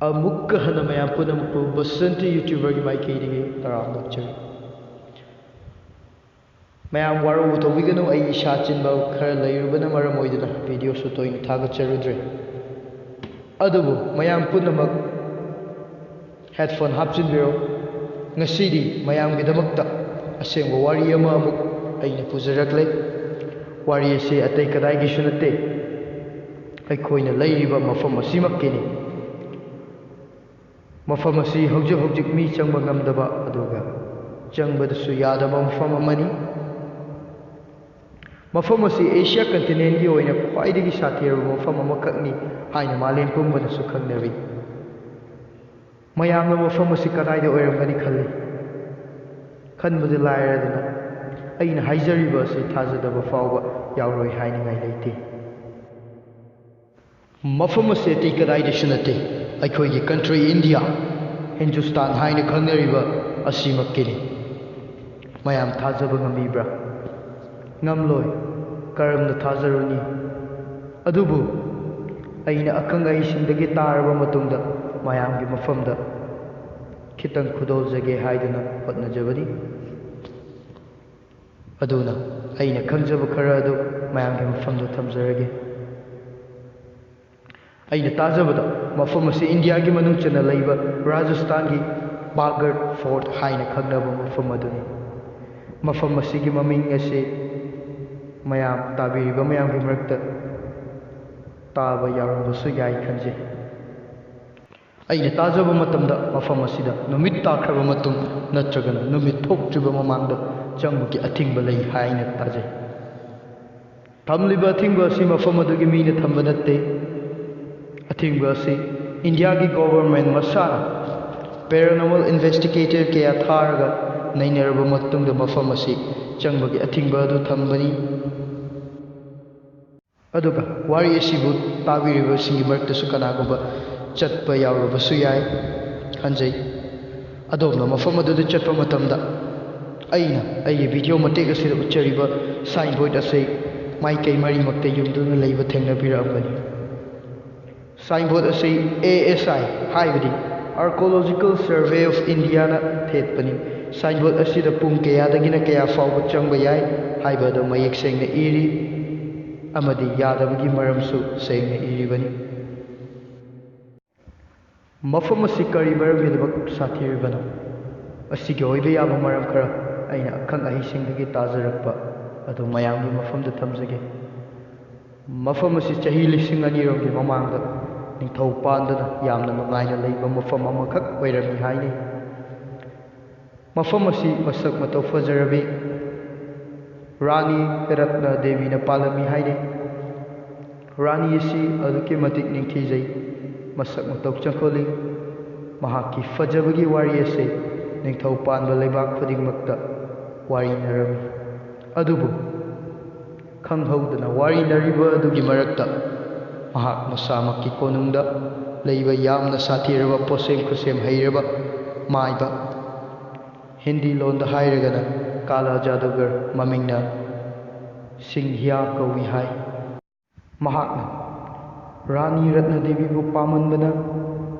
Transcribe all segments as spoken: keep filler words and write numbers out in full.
ꯑꯃꯨꯛꯀ ꯍꯟꯅ ꯃꯌꯥꯝ ꯄꯨꯝꯅꯃꯛꯄꯨ ꯕꯁꯟꯇꯤ YouTuberꯒꯤ ꯃꯥꯏꯀꯩꯗꯒꯤ ꯇꯔꯥꯝꯅ ꯑꯣꯛꯆꯔꯤ꯫ ꯃꯌꯥꯝ ꯋꯥꯔꯧꯕ ꯇꯧꯕꯤꯒꯅꯨ, ꯑꯩ ꯏꯁꯥ ꯆꯤꯟꯕ ꯈꯔ ꯂꯩꯔꯨꯕꯅ ꯃꯔꯝ ꯑꯣꯏꯗꯨꯅ videoꯁꯨ ꯇꯣꯏꯅ ꯊꯥꯒꯠꯆꯔꯨꯗ꯭ꯔꯦ꯫ ꯑꯗꯨꯕꯨ ꯃꯌꯥꯝ ꯄꯨꯝꯅꯃꯛ headphone ꯍꯥꯞꯆꯤꯟꯕꯤꯔꯣ꯫ ꯉꯁꯤꯗꯤ ꯃꯌꯥꯝꯒꯤꯗꯃꯛꯇ ꯑꯁꯦꯡꯕ ꯋꯥꯔꯤ ꯑꯃ ꯑꯃꯨꯛ ꯑꯩꯅ ꯄꯨꯖꯔꯛꯂꯦ꯫ ꯋꯥꯔꯤ ꯑꯁꯤ ꯑꯇꯩ ꯀꯗꯥꯏꯒꯤꯁꯨ ꯅꯠꯇꯦ, ꯑꯩꯈꯣꯏꯅ ꯂꯩꯔꯤꯕ ꯃꯐꯝ ꯑꯁꯤꯃꯛꯀꯤꯅꯤ꯫ ꯃꯐꯝ ꯑꯁꯤ ꯍꯧꯖꯤꯛ ꯍꯧꯖꯤꯛ ꯃꯤ ꯆꯪꯕ ꯉꯝꯗꯕ ꯑꯗꯨꯒ ꯆꯪꯕꯗꯁꯨ ꯌꯥꯗꯕ ꯃꯐꯝ ꯑꯃꯅꯤ꯫ ꯃꯐꯝ ꯑꯁꯤ Asia continentꯀꯤ ꯑꯣꯏꯅ ꯈ꯭ꯋꯥꯏꯗꯒꯤ ꯁꯥꯊꯤꯔꯕ ꯃꯐꯝ ꯑꯃꯈꯛꯅꯤ ꯍꯥꯏꯅ ꯃꯥꯂꯦꯝ ꯄꯨꯝꯕꯅꯁꯨ ꯈꯪꯅꯔꯤ꯫ ꯃꯌꯥꯝꯅ ꯃꯐꯝ ꯑꯁꯤ ꯀꯗꯥꯏꯗ ꯑꯣꯏꯔꯝꯒꯅꯤ ꯈꯜꯂꯤ? ꯈꯟꯕꯗꯤ ꯂꯥꯏꯔꯗꯅ, ꯑꯩꯅ ꯍꯥꯏꯖꯔꯤꯕ ꯑꯁꯤ ꯊꯥꯖꯗꯕ ꯐꯥꯎꯕ ꯌꯥꯎꯔꯣꯏ ꯍꯥꯏꯅꯤꯡꯉꯥꯏ ꯂꯩꯇꯦ꯫ ꯃꯐꯝ ꯑꯁꯤ ꯑꯇꯩ ꯀꯗꯥꯏꯗꯁꯨ ꯅꯠꯇꯦ, ꯑꯩꯈꯣꯏꯒꯤ country India, ꯍꯤꯟꯗꯨꯁꯇꯥꯟ ꯍꯥꯏꯅ ꯈꯪꯅꯔꯤꯕ ꯑꯁꯤꯃꯛꯀꯤꯅꯤ꯫ ꯃꯌꯥꯝ ꯊꯥꯖꯕ ꯉꯝꯕꯤꯕ꯭ꯔꯥ? ꯉꯝꯂꯣꯏ꯫ ꯀꯔꯝꯅ ꯊꯥꯖꯔꯨꯅꯤ? ꯑꯗꯨꯕꯨ ꯑꯩꯅ ꯑꯈꯪ ꯑꯍꯩꯁꯤꯡꯗꯒꯤ ꯇꯥꯔꯕ ꯃꯇꯨꯡꯗ ꯃꯌꯥꯝꯒꯤ ꯃꯐꯝꯗ ꯈꯤꯇꯪ ꯈꯨꯗꯣꯜꯖꯒꯦ ꯍꯥꯏꯗꯨꯅ ꯍꯣꯠꯅꯖꯕꯅꯤ꯫ ꯑꯗꯨꯅ ꯑꯩꯅ ꯈꯪꯖꯕ ꯈꯔ ꯑꯗꯨ ꯃꯌꯥꯝꯒꯤ ꯃꯐꯝꯗ ꯊꯝꯖꯔꯒꯦ꯫ ꯑꯩꯅ ꯇꯥꯖꯕꯗ ꯃꯐꯝ ꯑꯁꯤ ꯏꯟꯗꯤꯌꯥꯒꯤ ꯃꯅꯨꯡ ꯆꯟꯅ ꯂꯩꯕ ꯔꯥꯖꯁꯊꯥꯟꯒꯤ ꯕꯥꯒꯔ ꯐꯣꯔꯠ ꯍꯥꯏꯅ ꯈꯪꯅꯕ ꯃꯐꯝ ꯑꯗꯨꯅꯤ꯫ ꯃꯐꯝ ꯑꯁꯤꯒꯤ ꯃꯃꯤꯡ ꯑꯁꯤ ꯃꯌꯥꯝ, ꯇꯥꯕꯤꯔꯤꯕ ꯃꯌꯥꯝꯒꯤ ꯃꯔꯛꯇ ꯇꯥꯕ ꯌꯥꯎꯔꯝꯕꯁꯨ ꯌꯥꯏ ꯈꯟꯖꯩ꯫ ꯑꯩꯅ ꯇꯥꯖꯕ ꯃꯇꯝꯗ ꯃꯐꯝ ꯑꯁꯤꯗ ꯅꯨꯃꯤꯠ ꯇꯥꯈ꯭ꯔꯕ ꯃꯇꯨꯡ ꯅꯠꯇ꯭ꯔꯒꯅ ꯅꯨꯃꯤꯠ ꯊꯣꯛꯇ꯭ꯔꯤꯕ ꯃꯃꯥꯡꯗ ꯆꯪꯕꯒꯤ ꯑꯊꯤꯡꯕ ꯂꯩ ꯍꯥꯏꯅ ꯇꯥꯖꯩ꯫ ꯊꯝꯂꯤꯕ ꯑꯊꯤꯡꯕ ꯑꯁꯤ ꯃꯐꯝ ꯑꯗꯨꯒꯤ ꯃꯤꯅ ꯊꯝꯕ ꯅꯠꯇꯦ꯫ ꯑꯊꯤꯡꯕ ꯑꯁꯤ ꯏꯟꯗꯤꯌꯥꯒꯤ government ꯃꯁꯥꯅ paranormal investigator ꯀꯌꯥ ꯊꯥꯔꯒ ꯅꯩꯅꯔꯕ ꯃꯇꯨꯡꯗ ꯃꯐꯝ ꯑꯁꯤ ꯆꯪꯕꯒꯤ ꯑꯊꯤꯡꯕ ꯑꯗꯨ ꯊꯝꯕꯅꯤ꯫ ꯑꯗꯨꯒ ꯋꯥꯔꯤ ꯑꯁꯤꯕꯨ ꯇꯥꯕꯤꯔꯤꯕꯁꯤꯡꯒꯤ ꯃꯔꯛꯇꯁꯨ ꯀꯅꯥꯒꯨꯝꯕ ꯆꯠꯄ ꯌꯥꯎꯔꯕꯁꯨ ꯌꯥꯏ ꯈꯟꯖꯩ꯫ ꯑꯗꯣꯝꯅ ꯃꯐꯝ ꯑꯗꯨꯗ ꯆꯠꯄ ꯃꯇꯝꯗ ꯑꯩꯅ ꯑꯩꯒꯤ video ꯃꯇꯦꯛ ꯑꯁꯤꯗ ꯎꯠꯆꯔꯤꯕ signboard ꯑꯁꯤ ꯃꯥꯏꯀꯩ ꯃꯔꯤꯃꯛꯇ ꯌꯨꯡꯗꯨꯅ ꯂꯩꯕ ꯊꯦꯡꯅꯕꯤꯔꯛꯑꯝꯒꯅꯤ꯫ Signboard ꯑꯁꯤ A S I, ꯍꯥꯏꯕꯗꯤ Archaeological Survey of Indiaꯅ ꯊꯦꯠꯄꯅꯤ꯫ Signboard ꯑꯁꯤꯗ ꯄꯨꯡ ꯀꯌꯥꯗꯒꯤꯅ ꯀꯌꯥ ꯐꯥꯎꯕ ꯆꯪꯕ ꯌꯥꯏ ꯍꯥꯏꯕ ꯑꯗꯨ ꯃꯌꯦꯛ ꯁꯦꯡꯅ ꯏꯔꯤ ꯑꯃꯗꯤ ꯌꯥꯗꯕꯒꯤ ꯃꯔꯝꯁꯨ ꯁꯦꯡꯅ ꯏꯔꯤꯕꯅꯤ꯫ ꯃꯐꯝ ꯑꯁꯤ ꯀꯔꯤ ꯃꯔꯝꯒꯤꯗꯃꯛ ꯁꯥꯊꯤꯔꯤꯕꯅꯣ? ꯑꯁꯤꯒꯤ ꯑꯣꯏꯕ ꯌꯥꯕ ꯃꯔꯝ ꯈꯔ ꯑꯩꯅ ꯑꯈꯪ ꯑꯍꯩꯁꯤꯡꯗꯒꯤ ꯇꯥꯖꯔꯛꯄ ꯑꯗꯨ ꯃꯌꯥꯝꯒꯤ ꯃꯐꯝꯗ ꯊꯝꯖꯒꯦ꯫ ꯃꯐꯝ ꯑꯁꯤ ꯆꯍꯤ ꯂꯤꯁꯤꯡ ꯑꯅꯤꯔꯣꯝꯒꯤ ꯃꯃꯥꯡꯗ ꯅꯤꯡꯊꯧ ꯄꯥꯟꯗꯨꯅ ꯌꯥꯝꯅ ꯅꯨꯡꯉꯥꯏꯅ ꯂꯩꯕ ꯃꯐꯝ ꯑꯃꯈꯛ ꯑꯣꯏꯔꯝꯃꯤ ꯍꯥꯏꯅꯩ꯫ ꯃꯐꯝ ꯑꯁꯤ ꯃꯁꯛ ꯃꯇꯧ ꯐꯖꯔꯕꯤ ꯔꯥꯅꯤ ꯔꯠꯅ ꯗꯦꯕꯤꯅ ꯄꯥꯜꯂꯝꯃꯤ ꯍꯥꯏꯅꯩ꯫ ꯔꯥꯅꯤ ꯑꯁꯤ ꯑꯗꯨꯛꯀꯤ ꯃꯇꯤꯛ ꯅꯤꯡꯊꯤꯖꯩ, ꯃꯁꯛ ꯃꯇꯧ ꯆꯪꯈꯣꯜꯂꯤ꯫ ꯃꯍꯥꯛꯀꯤ ꯐꯖꯕꯒꯤ ꯋꯥꯔꯤ ꯑꯁꯤ ꯅꯤꯡꯊꯧ ꯄꯥꯟꯕ ꯂꯩꯕꯥꯛ ꯈꯨꯗꯤꯡꯃꯛꯇ ꯋꯥꯔꯤꯅꯔꯝꯃꯤ꯫ ꯑꯗꯨꯕꯨ ꯈꯪꯍꯧꯗꯅ ꯋꯥꯔꯤꯅꯔꯤꯕ ꯑꯗꯨꯒꯤ ꯃꯔꯛꯇ ꯃꯍꯥꯛ ꯃꯁꯥꯃꯛꯀꯤ ꯀꯣꯅꯨꯡꯗ ꯂꯩꯕ ꯌꯥꯝꯅ ꯁꯥꯊꯤꯔꯕ ꯄꯣꯠꯁꯦꯝ ꯈꯨꯠꯁꯦꯝ ꯍꯩꯔꯕ ꯃꯥꯏꯕ, ꯍꯤꯟꯗꯤ ꯂꯣꯟꯗ ꯍꯥꯏꯔꯒꯅ ꯀꯥꯂꯥ ꯖꯥꯗꯨꯒꯔ, ꯃꯃꯤꯡꯅ ꯁꯤꯡꯍ꯭ꯌꯥ ꯀꯧꯏ ꯍꯥꯏ꯫ ꯃꯍꯥꯛꯅ ꯔꯥꯅꯤ ꯔꯠꯅ ꯗꯦꯕꯤꯕꯨ ꯄꯥꯝꯃꯟꯕꯅ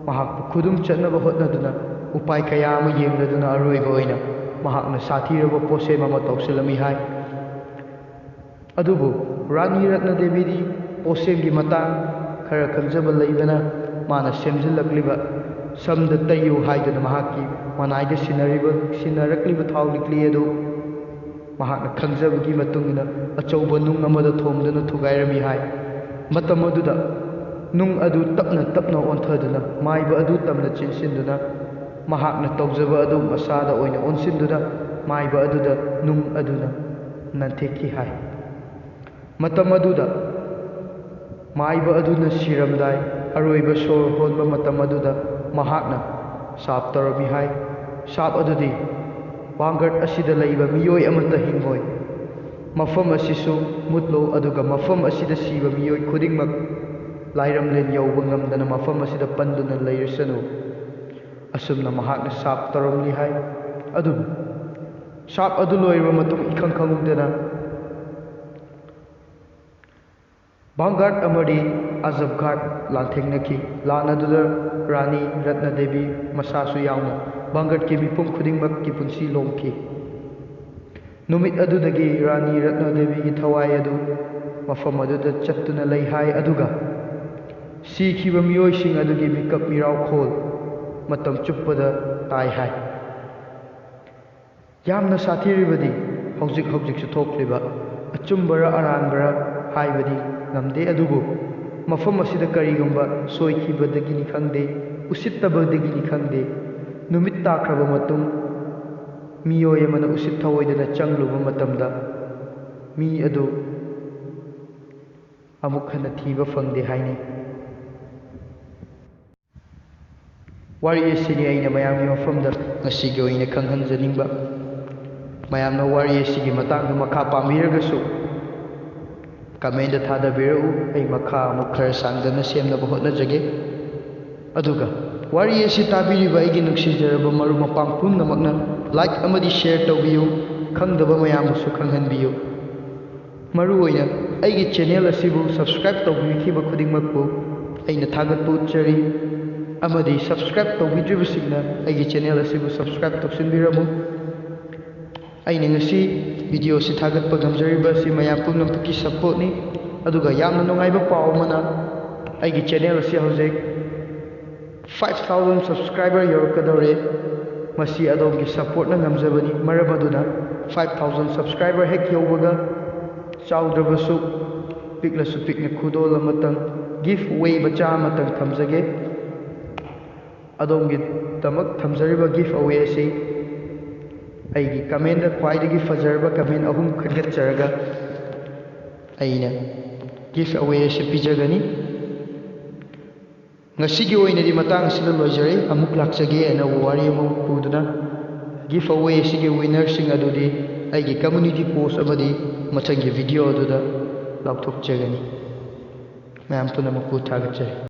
ꯃꯍꯥꯛꯄꯨ ꯈꯨꯗꯨꯝ ꯆꯠꯅꯕ ꯍꯣꯠꯅꯗꯨꯅ ꯎꯄꯥꯏ ꯀꯌꯥ ꯑꯃ ꯌꯦꯡꯂꯗꯨꯅ ꯑꯔꯣꯏꯕ ꯑꯣꯏꯅ ꯃꯍꯥꯛꯅ ꯁꯥꯊꯤꯔꯕ ꯄꯣꯠꯁꯦꯝ ꯑꯃ ꯇꯧꯁꯤꯜꯂꯝꯃꯤ ꯍꯥꯏ꯫ ꯑꯗꯨꯕꯨ ꯔꯥꯅꯤ ꯔꯠꯅ ꯗꯦꯕꯤꯗꯤ ꯄꯣꯠꯁꯦꯝꯒꯤ ꯃꯇꯥꯡ ꯈꯔ ꯈꯪꯖꯕ ꯂꯩꯕꯅ ꯃꯥꯅ ꯁꯦꯝꯖꯤꯜꯂꯛꯂꯤꯕ ꯁꯝꯗ ꯇꯩꯌꯨ ꯍꯥꯏꯗꯨꯅ ꯃꯍꯥꯛꯀꯤ ꯃꯅꯥꯏꯗ ꯁꯤꯟꯅꯔꯤꯕ, ꯁꯤꯟꯅꯔꯛꯂꯤꯕ ꯊꯥꯎ ꯂꯤꯛꯂꯤ ꯑꯗꯨ ꯃꯍꯥꯛꯅ ꯈꯪꯖꯕꯒꯤ ꯃꯇꯨꯡ ꯏꯟꯅ ꯑꯆꯧꯕ ꯅꯨꯡ ꯑꯃꯗ ꯊꯣꯝꯗꯨꯅ ꯊꯨꯒꯥꯏꯔꯝꯃꯤ ꯍꯥꯏ꯫ ꯃꯇꯝ ꯑꯗꯨꯗ ꯅꯨꯡ ꯑꯗꯨ ꯇꯞꯅ ꯇꯞꯅ ꯑꯣꯟꯊꯗꯨꯅ ꯃꯥꯏꯕ ꯑꯗꯨ ꯇꯝꯅ ꯆꯦꯟꯁꯤꯟꯗꯨꯅ ꯃꯍꯥꯛꯅ ꯇꯧꯖꯕ ꯑꯗꯨ ꯃꯁꯥꯗ ꯑꯣꯏꯅ ꯑꯣꯟꯁꯤꯟꯗꯨꯅ ꯃꯥꯏꯕ ꯑꯗꯨꯗ ꯅꯨꯡ ꯑꯗꯨꯅ ꯅꯟꯊꯦꯛꯈꯤ ꯍꯥꯏ꯫ ꯃꯇꯝ ꯑꯗꯨꯗ ꯃꯥꯏꯕ ꯑꯗꯨꯅ ꯁꯤꯔꯝꯗꯥꯏ ꯑꯔꯣꯏꯕ ꯁꯣꯔ ꯍꯣꯟꯕ ꯃꯇꯝ ꯑꯗꯨꯗ ꯃꯍꯥꯛꯅ ꯁꯥꯞ ꯇꯧꯔꯝꯃꯤ ꯍꯥꯏ꯫ ꯁꯥꯞ ꯑꯗꯨꯗꯤ, "ꯚꯥꯟꯒꯔ ꯑꯁꯤꯗ ꯂꯩꯕ ꯃꯤꯑꯣꯏ ꯑꯃꯠꯇ ꯍꯤꯡꯂꯣꯏ꯫ ꯃꯐꯝ ꯑꯁꯤꯁꯨ ꯃꯨꯠꯂꯣ, ꯑꯗꯨꯒ ꯃꯐꯝ ꯑꯁꯤꯗ ꯁꯤꯕ ꯃꯤꯑꯣꯏ ꯈꯨꯗꯤꯡꯃꯛ ꯂꯥꯏꯔꯝꯂꯦꯟ ꯌꯧꯕ ꯉꯝꯗꯅ ꯃꯐꯝ ꯑꯁꯤꯗ ꯄꯟꯗꯨꯅ ꯂꯩꯔꯁꯅꯨ"꯫ ꯑꯁꯨꯝꯅ ꯃꯍꯥꯛꯅ ꯁꯥꯞ ꯇꯧꯔꯝꯂꯤ ꯍꯥꯏ꯫ ꯑꯗꯨꯕꯨ ꯁꯥꯞ ꯑꯗꯨ ꯂꯣꯏꯔꯕ ꯃꯇꯨꯡ ꯏꯈꯪ ꯈꯪꯍꯧꯗꯅ ꯚꯥꯟꯒꯥꯔꯗ ꯑꯃꯗꯤ ꯑꯖꯕ ꯘꯥꯠ ꯂꯥꯟꯊꯦꯡꯅꯈꯤ꯫ ꯂꯥꯟ ꯑꯗꯨꯗ ꯔꯥꯅꯤ ꯔꯠꯅ ꯗꯦꯕꯤ ꯃꯁꯥꯁꯨ ꯌꯥꯎꯅ ꯚꯥꯡꯒꯠꯀꯤ ꯃꯤꯄꯨꯝ ꯈꯨꯗꯤꯡꯃꯛꯀꯤ ꯄꯨꯟꯁꯤ ꯂꯣꯝꯈꯤ꯫ ꯅꯨꯃꯤꯠ ꯑꯗꯨꯗꯒꯤ ꯔꯥꯅꯤ ꯔꯠꯅ ꯗꯦꯕꯤꯒꯤ ꯊꯋꯥꯏ ꯑꯗꯨ ꯃꯐꯝ ꯑꯗꯨꯗ ꯆꯠꯇꯨꯅ ꯂꯩ ꯍꯥꯏ, ꯑꯗꯨꯒ ꯁꯤꯈꯤꯕ ꯃꯤꯑꯣꯏꯁꯤꯡ ꯑꯗꯨꯒꯤ ꯃꯤꯀꯞ ꯃꯤꯔꯥꯎꯈꯣꯜ ꯃꯇꯝ ꯆꯨꯞꯄꯗ ꯇꯥꯏ ꯍꯥꯏ꯫ ꯌꯥꯝꯅ ꯁꯥꯊꯤꯔꯤꯕꯗꯤ ꯍꯧꯖꯤꯛ ꯍꯧꯖꯤꯛꯁꯨ ꯊꯣꯛꯂꯤꯕ ꯑꯆꯨꯝꯕꯔ ꯑꯔꯥꯟꯕꯔ ꯍꯥꯏꯕꯗꯤ ꯉꯝꯗꯦ, ꯑꯗꯨꯕꯨ ꯃꯐꯝ ꯑꯁꯤꯗ ꯀꯔꯤꯒꯨꯝꯕ ꯁꯣꯏꯈꯤꯕꯗꯒꯤꯅꯤ ꯈꯪꯗꯦ, ꯎꯁꯤꯠꯇꯕꯗꯒꯤꯅꯤ ꯈꯪꯗꯦ, ꯅꯨꯃꯤꯠ ꯇꯥꯈ꯭ꯔꯕ ꯃꯇꯨꯡ ꯃꯤꯑꯣꯏ ꯑꯃꯅ ꯎꯁꯤꯠ ꯊꯑꯣꯏꯗꯅ ꯆꯪꯂꯨꯕ ꯃꯇꯝꯗ ꯃꯤ ꯑꯗꯨ ꯑꯃꯨꯛ ꯍꯟꯅ ꯊꯤꯕ ꯐꯪꯗꯦ ꯍꯥꯏꯅꯩ꯫ ꯋꯥꯔꯤ ꯑꯁꯤꯅꯤ ꯑꯩꯅ ꯃꯌꯥꯝꯒꯤ ꯃꯐꯝꯗ ꯉꯁꯤꯒꯤ ꯑꯣꯏꯅ ꯈꯪꯍꯟꯖꯅꯤꯡꯕ꯫ ꯃꯌꯥꯝꯅ ꯋꯥꯔꯤ ꯑꯁꯤꯒꯤ ꯃꯇꯥꯡꯗ ꯃꯈꯥ ꯄꯥꯝꯕꯤꯔꯒꯁꯨ comment ꯊꯥꯗꯕꯤꯔꯛꯎ꯫ ꯑꯩ ꯃꯈꯥ ꯑꯃꯨꯛ ꯈꯔ ꯁꯥꯡꯗꯅ ꯁꯦꯝꯅꯕ ꯍꯣꯠꯅꯖꯒꯦ꯫ ꯑꯗꯨꯒ ꯋꯥꯔꯤ ꯑꯁꯤ ꯇꯥꯕꯤꯔꯤꯕ ꯑꯩꯒꯤ ꯅꯨꯡꯁꯤꯖꯔꯕ ꯃꯔꯨꯞ ꯃꯄꯥꯡ ꯄꯨꯝꯅꯃꯛꯅ like ꯑꯃꯗꯤ share ꯇꯧꯕꯤꯌꯨ, ꯈꯪꯗꯕ ꯃꯌꯥꯝꯕꯨꯁꯨ ꯈꯪꯍꯟꯕꯤꯌꯨ꯫ ꯃꯔꯨꯑꯣꯏꯅ ꯑꯩꯒꯤ channel ꯑꯁꯤꯕꯨ subscribe ꯇꯧꯕꯤꯈꯤꯕ ꯈꯨꯗꯤꯡꯃꯛꯄꯨ ꯑꯩꯅ ꯊꯥꯒꯠꯄ ꯎꯠꯆꯔꯤ, ꯑꯃꯗꯤ subscribe ꯇꯧꯕꯤꯗ꯭ꯔꯤꯕꯁꯤꯡꯅ ꯑꯩꯒꯤ channel ꯑꯁꯤꯕꯨ subscribe ꯇꯧꯁꯤꯟꯕꯤꯔꯝꯃꯨ꯫ ꯑꯩꯅ ꯉꯁꯤ video ꯑꯁꯤ ꯊꯥꯒꯠꯄ ꯉꯝꯖꯔꯤꯕ ꯑꯁꯤ ꯃꯌꯥꯝ ꯄꯨꯝꯅꯃꯛꯀꯤ supportꯅꯤ꯫ ꯑꯗꯨꯒ ꯌꯥꯝꯅ ꯅꯨꯡꯉꯥꯏꯕ ꯄꯥꯎ ꯑꯃꯅ, ꯑꯩꯒꯤ channel ꯑꯁꯤ ꯍꯧꯖꯤꯛ five thousand subscriber ꯌꯧꯔꯛꯀꯗꯧꯔꯦ꯫ ꯃꯁꯤ ꯑꯗꯣꯝꯒꯤ supportꯅ ꯉꯝꯖꯕꯅꯤ꯫ ꯃꯔꯝ ꯑꯗꯨꯅ five thousand subscriber ꯍꯦꯛ ꯌꯧꯕꯒ, ꯆꯥꯎꯗ꯭ꯔꯕꯁꯨ ꯄꯤꯛꯂꯁꯨ ꯄꯤꯛꯅ ꯈꯨꯗꯣꯜ ꯑꯃꯇꯪ, gift away ꯃꯆꯥ ꯑꯃꯇꯪ ꯊꯝꯖꯒꯦ꯫ ꯑꯗꯣꯝꯒꯤꯗꯃꯛ ꯊꯝꯖꯔꯤꯕ gift away ꯑꯁꯤ ꯑꯩꯒꯤ commentꯗ ꯈ꯭ꯋꯥꯏꯗꯒꯤ ꯐꯖꯔꯕ comment ꯑꯍꯨꯝ ꯈꯟꯒꯠꯆꯔꯒ ꯑꯩꯅ gift away ꯑꯁꯤ ꯄꯤꯖꯒꯅꯤ꯫ ꯉꯁꯤꯒꯤ ꯑꯣꯏꯅꯗꯤ ꯃꯇꯥꯡ ꯑꯁꯤꯗ ꯂꯣꯏꯖꯔꯦ꯫ ꯑꯃꯨꯛ ꯂꯥꯛꯆꯒꯦ ꯑꯅꯧꯕ ꯋꯥꯔꯤ ꯑꯃ ꯄꯨꯗꯨꯅ꯫ Gift away ꯑꯁꯤꯒꯤ winnerꯁꯤꯡ ꯑꯗꯨꯗꯤ ꯑꯩꯒꯤ community post ꯑꯃꯗꯤ ꯃꯊꯪꯒꯤ video ꯑꯗꯨꯗ ꯂꯥꯎꯊꯣꯛꯆꯒꯅꯤ꯫ ꯃꯌꯥꯝ ꯄꯨꯝꯅꯃꯛꯄꯨ ꯊꯥꯒꯠꯆꯔꯤ꯫